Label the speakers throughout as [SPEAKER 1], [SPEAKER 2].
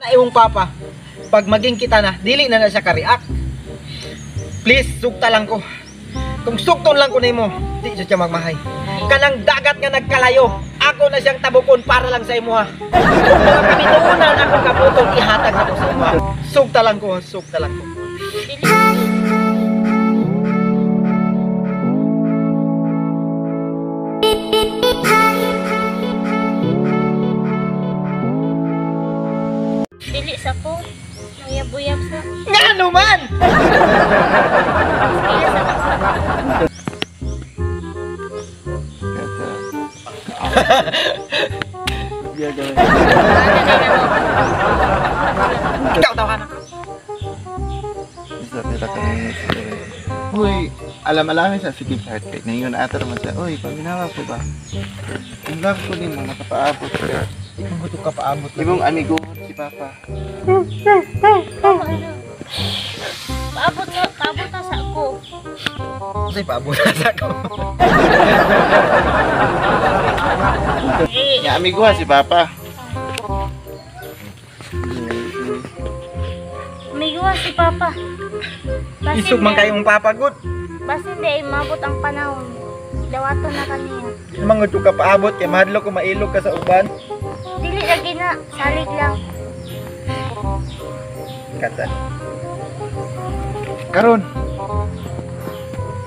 [SPEAKER 1] Na imong papa. Pag maging kita na, dili na na siya ka-react. Please, sugta lang ko. Kung sugton lang ko nimo, di siya magmahay. Kanang dagat nga nagkalayo, ako na siyang tabukon para lang sa imo ha. Kung mga kamituonan akong kabuton, ihatag na ko sa imo ha. Sugta lang ko, sugta lang ko.
[SPEAKER 2] Dili sa ko. Uyab-uyab sa.
[SPEAKER 1] Ngano man?
[SPEAKER 2] Dili sa ko.
[SPEAKER 1] Ikaw tawanan ko.
[SPEAKER 3] Uy, alam-alamin sa sige heart kay ngayon ata naman siya. Uy, paminawa ko ba? Ang love ko nimo makapaabot ka.
[SPEAKER 1] Ikaw gusto ka paabot.
[SPEAKER 3] Imong amigo si Papa.
[SPEAKER 2] Paabot na, paabot na sa ako.
[SPEAKER 1] Kasi paabot na sa ako.
[SPEAKER 3] Nga amigo ha si Papa.
[SPEAKER 2] Amigo ha si Papa.
[SPEAKER 1] Isog man kayong papa good.
[SPEAKER 2] Basin di ay mabot ang panahon. Dawato na kaniya.
[SPEAKER 1] Manggod ko ka paabot kay mahadlok ko mailog ka sa uban.
[SPEAKER 2] Dili lagi na, salig lang.
[SPEAKER 1] Kata.
[SPEAKER 3] Karon.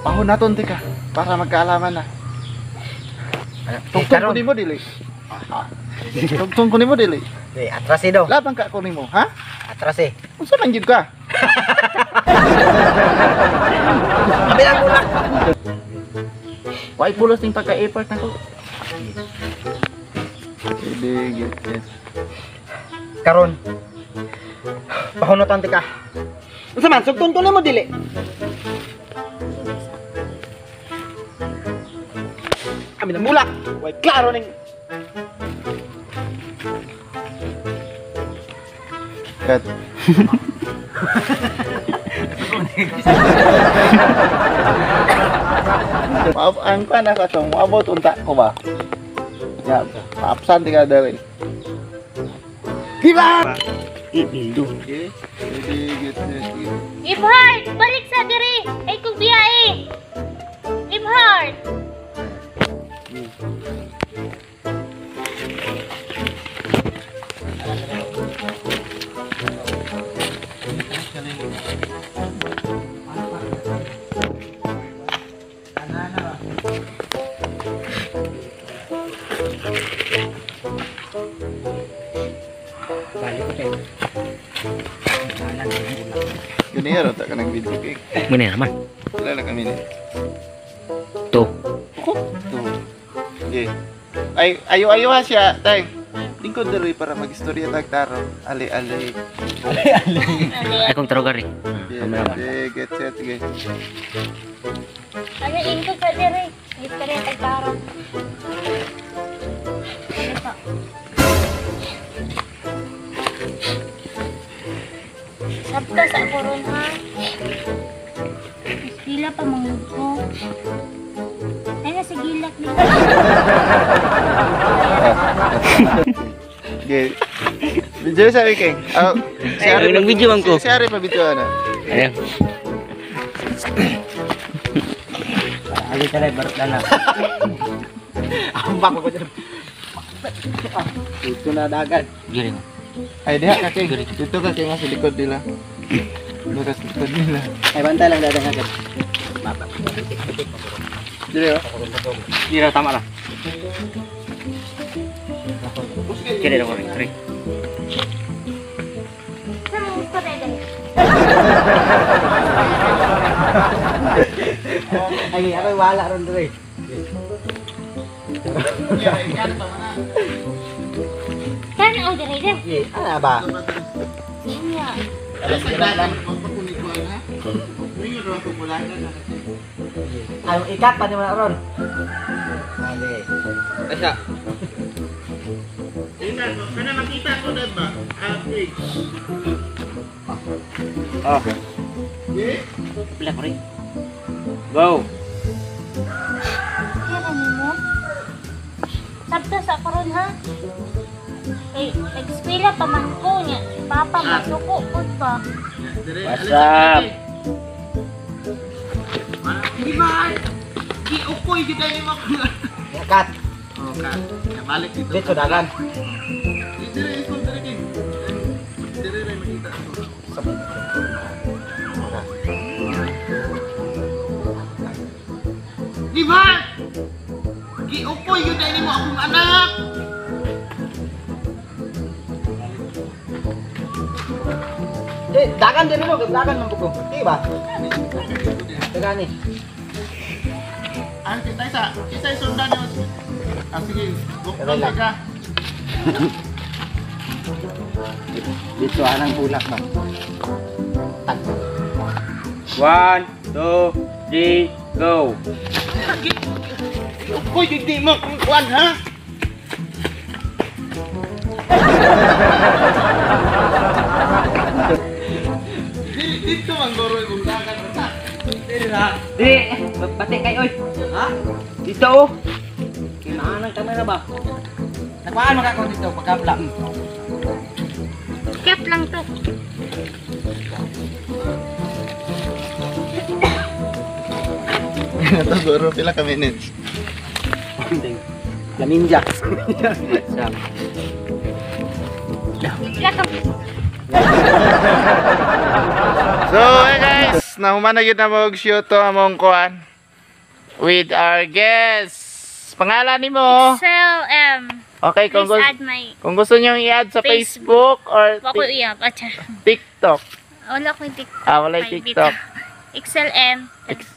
[SPEAKER 3] Pahon naton tika para magkaalaman na. Tungtong ko nimo dili. Tungtong ko nimo dili.
[SPEAKER 1] Di atras eh do.
[SPEAKER 3] Labang ka ko nimo, ha?
[SPEAKER 1] Atras eh.
[SPEAKER 3] Unsa man gyud ka?
[SPEAKER 1] Abi lang ulak.
[SPEAKER 3] Why pulos ning pagka-effort nako? Sige, get set.
[SPEAKER 1] Karon. Pahunotan tika. Unsa man sugton ko nimo dili? Kami na mulak. Way klaro ning
[SPEAKER 3] Cut. Ang pa na ka tong moabot unta ko ba? Ya, paapsan ti ka dali. Give up!
[SPEAKER 4] Ibildo.
[SPEAKER 3] Okay. Ready, get set.
[SPEAKER 2] Give heart! Balik sa diri! Ay kung biyahe! Give heart!
[SPEAKER 3] Ganyan, ta ka ng video cake.
[SPEAKER 4] Muna naman.
[SPEAKER 3] Wala na kami ni.
[SPEAKER 4] To.
[SPEAKER 3] Ako? To. Okay. Ay, ayo-ayo ha siya, tay. Lingkod diri para mag-istorya tag taro. Ali-ali.
[SPEAKER 4] Ay kung taro gari.
[SPEAKER 3] Okay, get set, okay.
[SPEAKER 2] Ano lingkod sa diri? Istorya tag taro. Sabta sa ako ron ha. Gila pa manggod ko. Ay nasa gilak nito.
[SPEAKER 3] Okay. Video sa King. Oh, si Ari
[SPEAKER 4] nag-video man ko.
[SPEAKER 3] Si Ari pa video ana.
[SPEAKER 4] Ayan.
[SPEAKER 1] Ali ka barot na. Ambak ko dyan. Dito na dagat.
[SPEAKER 4] Giri.
[SPEAKER 3] Ay diha ka King. Dito ka King sa likod nila. Dito ka sa likod nila.
[SPEAKER 1] Ay bantay lang dagang agad.
[SPEAKER 3] Dili oh.
[SPEAKER 4] Dira tama lah. Kiri na ko rin. Three.
[SPEAKER 2] Saan mo gusto tayo dali?
[SPEAKER 1] Ay, ako wala ron dre.
[SPEAKER 2] Saan o dali dali?
[SPEAKER 1] Ye, ana ba?
[SPEAKER 2] Iya.
[SPEAKER 1] Ay, ikat pa ni mo na ron. Ali.
[SPEAKER 4] Asa.
[SPEAKER 3] Kana makita ko na ba? Okay.
[SPEAKER 4] Oh. Pila ko rin. Go.
[SPEAKER 2] Kaya nimo? Sabta sa ako ron ha. Eh, nag-eskwela pa man ko niya. Papa, masuko pud ba?
[SPEAKER 4] What's up?
[SPEAKER 3] Give heart! Giukoy gid ay mo.
[SPEAKER 1] Cut.
[SPEAKER 3] Okay. Balik dito.
[SPEAKER 1] Dito dagan.
[SPEAKER 3] Dire isol dire king. Dire ray makita. Give heart! Giukoy gyud ay nimo akong anak.
[SPEAKER 1] Di, dagan din mo, dagan man ko. Di ba? Dagan ni.
[SPEAKER 3] Ah, kita isa, kita sundan nimo. Ah, sige.
[SPEAKER 1] Pero lang.
[SPEAKER 3] Ka.
[SPEAKER 1] Dito anang bulak ba? Tag.
[SPEAKER 4] 1, 2, 3, go.
[SPEAKER 3] Ukoy gyud di mo kung kuan ha. Dili dito man guro kung dagan ta.
[SPEAKER 1] Dili ra.
[SPEAKER 4] Di, pati kay oy.
[SPEAKER 1] Ha?
[SPEAKER 4] Dito oh. Kinaan ang kamera ba?
[SPEAKER 1] Nagpaan man ka dito pagkapla.
[SPEAKER 2] Cute lang to.
[SPEAKER 3] Ito guro pila ka minutes.
[SPEAKER 1] Laminja.
[SPEAKER 4] What's up?
[SPEAKER 2] Pila ka.
[SPEAKER 3] So, hey guys, nahuman na gyud na mo og shoot to among kuan with our guests. Pangalan nimo?
[SPEAKER 2] Excel M.
[SPEAKER 3] Okay, kung
[SPEAKER 2] Please
[SPEAKER 3] gusto,
[SPEAKER 2] add my
[SPEAKER 3] kung gusto niyo i-add sa Facebook or
[SPEAKER 2] Wako iya, acha.
[SPEAKER 3] TikTok.
[SPEAKER 2] Wala ko TikTok.
[SPEAKER 3] Ah, wala TikTok.
[SPEAKER 2] Excel M.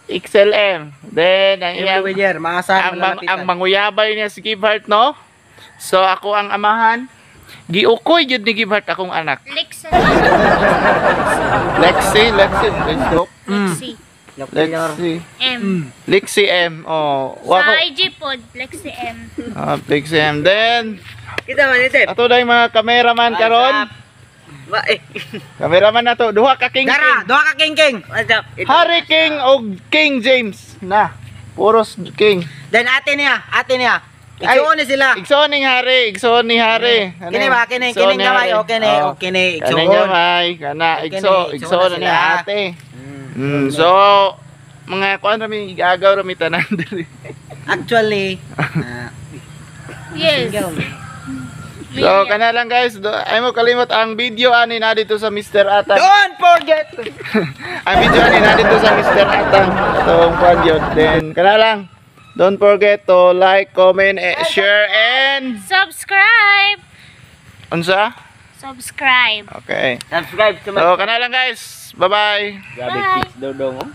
[SPEAKER 3] XLM. Then ang iyang
[SPEAKER 1] Every year, maasa
[SPEAKER 3] ang, ang manguyabay niya si Give Heart, no? So ako ang amahan. Giukoy gyud ni Give Heart akong anak.
[SPEAKER 2] Lexi.
[SPEAKER 3] Lexi, Lexi, Facebook.
[SPEAKER 2] Lexi
[SPEAKER 3] Lexi.
[SPEAKER 2] M.
[SPEAKER 3] Lexi M. Oh,
[SPEAKER 2] Sa
[SPEAKER 3] wako.
[SPEAKER 2] IG pod, Lexi M.
[SPEAKER 3] Ah, Lexi M. Then
[SPEAKER 4] Kita man ito.
[SPEAKER 3] ato dahil mga cameraman karon.
[SPEAKER 4] Ba eh.
[SPEAKER 3] Cameraman na to, duha ka King.
[SPEAKER 1] Dara, duha ka king king.
[SPEAKER 4] What's up? Ito.
[SPEAKER 3] Harry King og King James na. Puros King.
[SPEAKER 1] Then ate niya, ate niya.
[SPEAKER 3] Ay,
[SPEAKER 1] Igsuon ni sila.
[SPEAKER 3] Igsoon ni Harry, igsoon ni Harry. Ano?
[SPEAKER 1] Kini ba kini
[SPEAKER 3] Igsoon
[SPEAKER 1] kining
[SPEAKER 3] ni
[SPEAKER 1] gamay
[SPEAKER 3] Harry.
[SPEAKER 1] okay ni,
[SPEAKER 3] Oh.
[SPEAKER 1] okay ni
[SPEAKER 3] Kaning
[SPEAKER 1] igsuon.
[SPEAKER 3] gamay, kana
[SPEAKER 1] Okay
[SPEAKER 3] igso,
[SPEAKER 1] ni,
[SPEAKER 3] igsoon
[SPEAKER 1] igsoon
[SPEAKER 3] na
[SPEAKER 1] na
[SPEAKER 3] ni
[SPEAKER 1] sila.
[SPEAKER 3] ate. So mga kuan rami igagaw rami tanan diri.
[SPEAKER 1] Actually,
[SPEAKER 2] Yes.
[SPEAKER 3] So kana lang guys, ay mo kalimot ang video ani na dito sa Mr. Atang.
[SPEAKER 1] don't forget.
[SPEAKER 3] Ang video ani na dito sa Mr. Atang. Atong kuan yun. Then kana lang. Don't forget to like, comment, eh, share and
[SPEAKER 2] Subscribe.
[SPEAKER 3] unsa?
[SPEAKER 2] Subscribe.
[SPEAKER 3] Okay.
[SPEAKER 4] Subscribe to my
[SPEAKER 3] So kana lang guys. Bye-bye.
[SPEAKER 4] Grabe
[SPEAKER 2] Bye.
[SPEAKER 4] kids dodong oh.